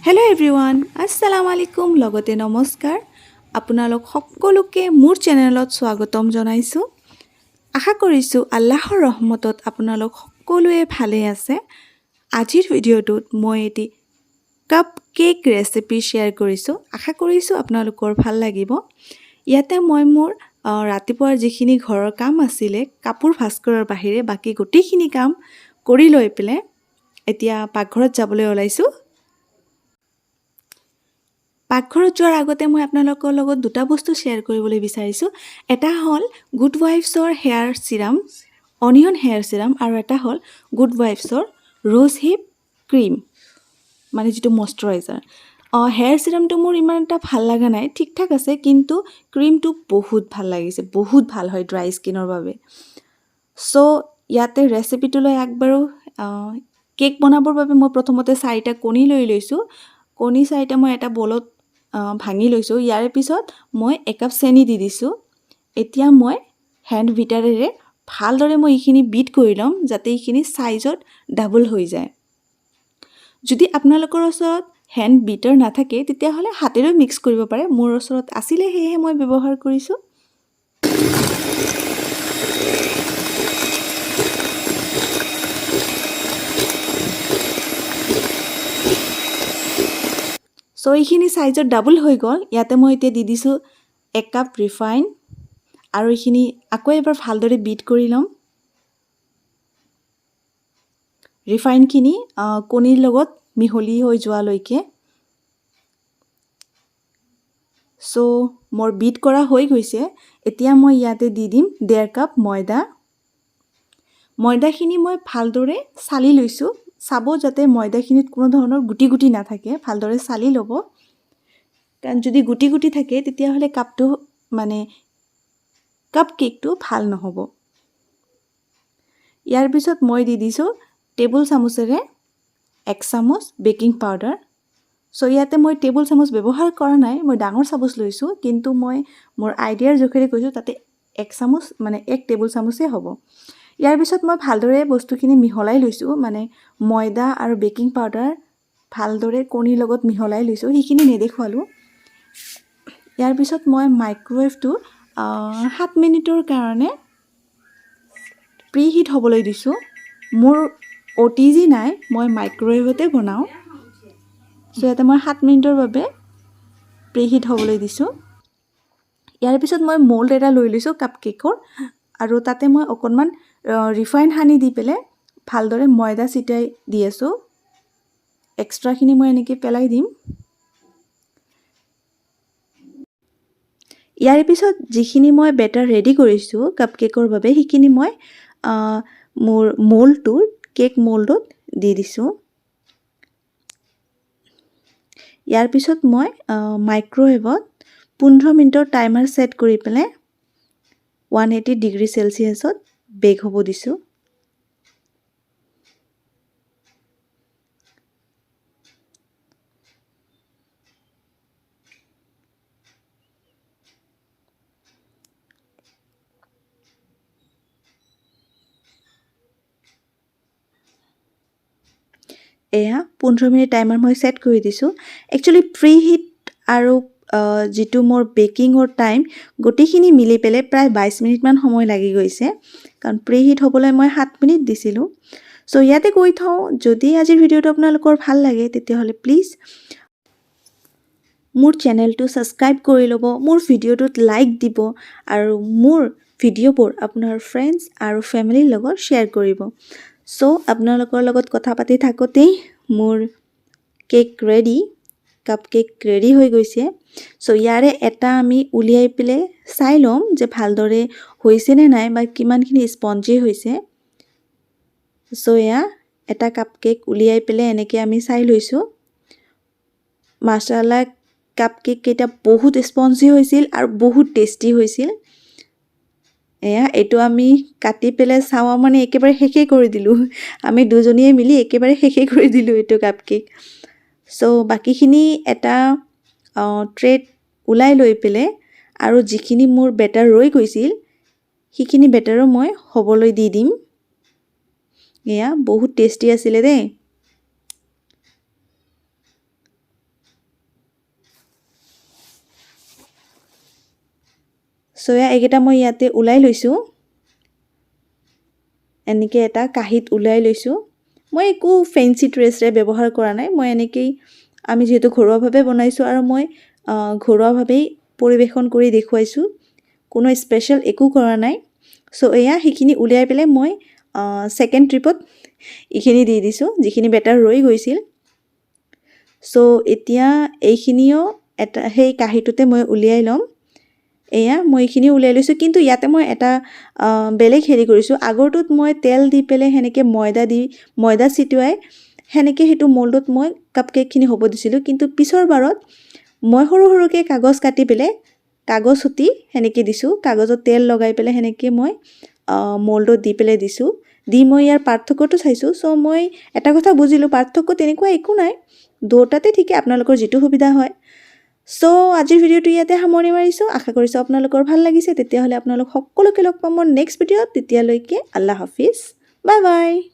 Hello' everyone, আসসালামু আলাইকুম, লগতে নমস্কাৰ। আপোনালোক সকলোকে মোৰ চেনেলত স্বাগতম জনাইছোঁ। আশা কৰিছোঁ আল্লাহৰ ৰহমতত আপোনালোক সকলোৱে ভালে আছে। আজিৰ ভিডিঅ'টোত মই এটি কাপ কেক ৰেচিপি শ্বেয়াৰ কৰিছোঁ। আশা কৰিছোঁ আপোনালোকৰ ভাল লাগিব। ইয়াতে মই মোৰ ৰাতিপুৱাৰ যিখিনি ঘৰৰ কাম আছিলে, কাপোৰ ভাঁজ কৰাৰ বাহিৰে বাকী গোটেইখিনি কাম কৰি লৈ পেলাই এতিয়া পাকঘৰত যাবলৈ ওলাইছোঁ। পাকঘৰত যোৱাৰ আগতে মই আপোনালোকৰ লগত দুটা বস্তু শ্বেয়াৰ কৰিবলৈ বিচাৰিছোঁ। এটা হ'ল গুড ৱাইফছৰ hair serum, onion hair serum আৰু এটা হ'ল গুড ৱাইফছৰ ৰ'জ হিপ ক্ৰীম, মানে যিটো মইশ্চাৰাইজাৰ। হেয়াৰ চিৰামটো মোৰ ইমান এটা ভাল লগা নাই, ঠিক ঠাক আছে, কিন্তু ক্ৰীমটো বহুত ভাল লাগিছে। বহুত ভাল হয় ড্ৰাই স্কিনৰ বাবে। চ' ইয়াতে ৰেচিপিটোলৈ আগবাঢ়োঁ। কেক বনাবৰ বাবে মই প্ৰথমতে চাৰিটা কণী লৈ লৈছোঁ। কণী চাৰিটা মই এটা বলত ভাঙি লৈছোঁ। ইয়াৰে পিছত মই একাপ চেনি দি দিছোঁ। এতিয়া মই হেণ্ড বিটাৰেৰে ভালদৰে মই এইখিনি বিট কৰি ল'ম, যাতে এইখিনি চাইজত ডাবল হৈ যায়। যদি আপোনালোকৰ ওচৰত হেণ্ড বিটাৰ নাথাকে, তেতিয়াহ'লে হাতেৰেও মিক্স কৰিব পাৰে। মোৰ ওচৰত আছিলে, সেয়েহে মই ব্যৱহাৰ কৰিছোঁ। চ' এইখিনি চাইজত ডাবল হৈ গ'ল। ইয়াতে মই এতিয়া দি দিছোঁ 1 কাপ ৰিফাইন আৰু এইখিনি আকৌ এবাৰ ভালদৰে বিট কৰি ল'ম, ৰিফাইনখিনি কণীৰ লগত মিহলি হৈ যোৱালৈকে। চ' মোৰ বিট কৰা হৈ গৈছে। এতিয়া মই ইয়াতে দি দিম 1.5 কাপ ময়দা। ময়দাখিনি মই ভালদৰে চালি লৈছোঁ। চাব যাতে ময়দাখিনিত কোনো ধৰণৰ গুটি গুটি নাথাকে। ভালদৰে চালি ল'ব, কাৰণ যদি গুটি গুটি থাকে, তেতিয়াহ'লে কাপটো মানে কাপ কেকটো ভাল নহ'ব। ইয়াৰ পিছত মই দি দিছোঁ টেবুল চামুচেৰে 1 চামুচ বেকিং পাউডাৰ। চ' ইয়াতে মই টেবুল চামুচ ব্যৱহাৰ কৰা নাই, মই ডাঙৰ চামুচ লৈছোঁ, কিন্তু মই মোৰ আইডিয়াৰ জোখেৰে কৈছোঁ, তাতে 1 চামুচ মানে 1 টেবুল চামুচেই হ'ব। ইয়াৰ পিছত মই ভালদৰে বস্তুখিনি মিহলাই লৈছোঁ, মানে ময়দা আৰু বেকিং পাউডাৰ ভালদৰে কণীৰ লগত মিহলাই লৈছোঁ। সেইখিনি নেদেখুৱালোঁ। ইয়াৰ পিছত মই মাইক্ৰ'ৱেভটো 7 মিনিটৰ কাৰণে প্ৰি হিট হ'বলৈ দিছোঁ। মোৰ অ'টিজি নাই, মই মাইক্ৰ'ৱেভতে বনাওঁ। চ' ইয়াতে মই 7 মিনিটৰ বাবে প্ৰি হিট হ'বলৈ দিছোঁ। ইয়াৰ পিছত মই মল্ড এটা লৈ লৈছোঁ কাপ কেকৰ আৰু তাতে মই অকণমান ৰিফাইন সানি দি পেলাই ভালদৰে ময়দা ছিটিয়াই দি আছোঁ। এক্সট্ৰাখিনি মই এনেকৈ পেলাই দিম। ইয়াৰ পিছত যিখিনি মই বেটাৰ ৰেডি কৰিছোঁ কাপ কেকৰ বাবে, সেইখিনি মই মোৰ মল্ডটোত, কেক মল্ডত দি দিছোঁ। ইয়াৰ পিছত মই মাইক্ৰ'ৱেভত 15 মিনিটৰ টাইমাৰ ছেট কৰি পেলাই 180 ডিগ্ৰী চেলচিয়াছত বেক হ'ব দিছোঁ। এয়া 15 মিনিট টাইমাৰ মই ছেট কৰি দিছোঁ। একচুৱেলি প্ৰি হিট আৰু যিটো মোৰ বেকিঙৰ টাইম, গোটেইখিনি মিলি পেলাই প্ৰায় 22 মিনিটমান সময় লাগি গৈছে, কাৰণ প্ৰি হিট হ'বলৈ মই 7 মিনিট দিছিলোঁ। চ' ইয়াতে কৈ থওঁ, যদি আজিৰ ভিডিঅ'টো আপোনালোকৰ ভাল লাগে, তেতিয়াহ'লে প্লিজ মোৰ চেনেলটো ছাবস্ক্ৰাইব কৰি ল'ব, মোৰ ভিডিঅ'টোত লাইক দিব আৰু মোৰ ভিডিঅ'বোৰ আপোনাৰ ফ্ৰেণ্ডছ আৰু ফেমিলিৰ লগত শ্বেয়াৰ কৰিব। চ' আপোনালোকৰ লগত কথা পাতি থাকোঁতেই মোৰ cake ready, cup cake ready হৈ গৈছে। চ' ইয়াৰে এটা আমি উলিয়াই পেলাই চাই ল'ম যে ভালদৰে হৈছেনে নাই বা কিমানখিনি স্পঞ্জি হৈছে। চ' এয়া এটা কাপ কেক উলিয়াই পেলাই এনেকৈ আমি চাই লৈছোঁ। মাছালা, কাপ কেককেইটা বহুত স্পঞ্জি হৈছিল আৰু বহুত টেষ্টি হৈছিল। এয়া এইটো আমি কাটি পেলাই চাওঁ, মানে একেবাৰে শেষেই কৰি দিলোঁ। আমি দুজনীয়ে মিলি একেবাৰে শেষেই কৰি দিলোঁ এইটো কাপ কেক। চ' বাকীখিনি এটা ট্ৰেত ওলাই লৈ পেলাই আৰু যিখিনি মোৰ বেটাৰ ৰৈ গৈছিল, সেইখিনি বেটাৰো মই হ'বলৈ দি দিম। এয়া বহুত টেষ্টি আছিলে দেই। চ' এয়া এইকেইটা মই ইয়াতে ওলাই লৈছোঁ, এনেকৈ এটা কাঁহীত ওলাই লৈছোঁ। মই একো ফেঞ্চি ট্ৰেৰে ব্যৱহাৰ কৰা নাই। মই এনেকেই, আমি যিহেতু ঘৰুৱাভাৱে বনাইছোঁ আৰু মই ঘৰুৱাভাৱেই পৰিৱেশন কৰি দেখুৱাইছোঁ, কোনো স্পেচিয়েল একো কৰা নাই। চ' এয়া সেইখিনি উলিয়াই পেলাই মই ছেকেণ্ড ট্ৰিপত এইখিনি দি দিছোঁ, যিখিনি বেটাৰ ৰৈ গৈছিল। চ' এতিয়া এইখিনিও এটা সেই কাঁহীটোতে মই উলিয়াই ল'ম। এয়া মই এইখিনি উলিয়াই লৈছোঁ। কিন্তু ইয়াতে মই এটা বেলেগ হেৰি কৰিছোঁ। আগৰটোত মই তেল দি পেলাই সেনেকৈ ময়দা দি, ময়দা ছিটিয়াই সেনেকৈ সেইটো মল্ডত মই কাপ কেকখিনি হ'ব দিছিলোঁ। কিন্তু পিছৰ বাৰত মই সৰু সৰুকৈ কাগজ কাটি পেলাই, কাগজ সতি সেনেকৈ দিছোঁ। কাগজত তেল লগাই পেলাই সেনেকৈ মই মল্ডত দি পেলাই দিছোঁ। দি মই ইয়াৰ পাৰ্থক্যটো চাইছোঁ। চ' মই এটা কথা বুজিলোঁ, পাৰ্থক্য তেনেকুৱা একো নাই, দুয়োটাতে ঠিকে, আপোনালোকৰ যিটো সুবিধা হয়। চ' আজিৰ ভিডিঅ'টো ইয়াতে সামৰণি মাৰিছোঁ। আশা কৰিছোঁ আপোনালোকৰ ভাল লাগিছে। তেতিয়াহ'লে আপোনালোক সকলোকে লগ পাম মোৰ নেক্সট ভিডিঅ'ত। তেতিয়ালৈকে আল্লাহ হাফিজ, বাই বাই।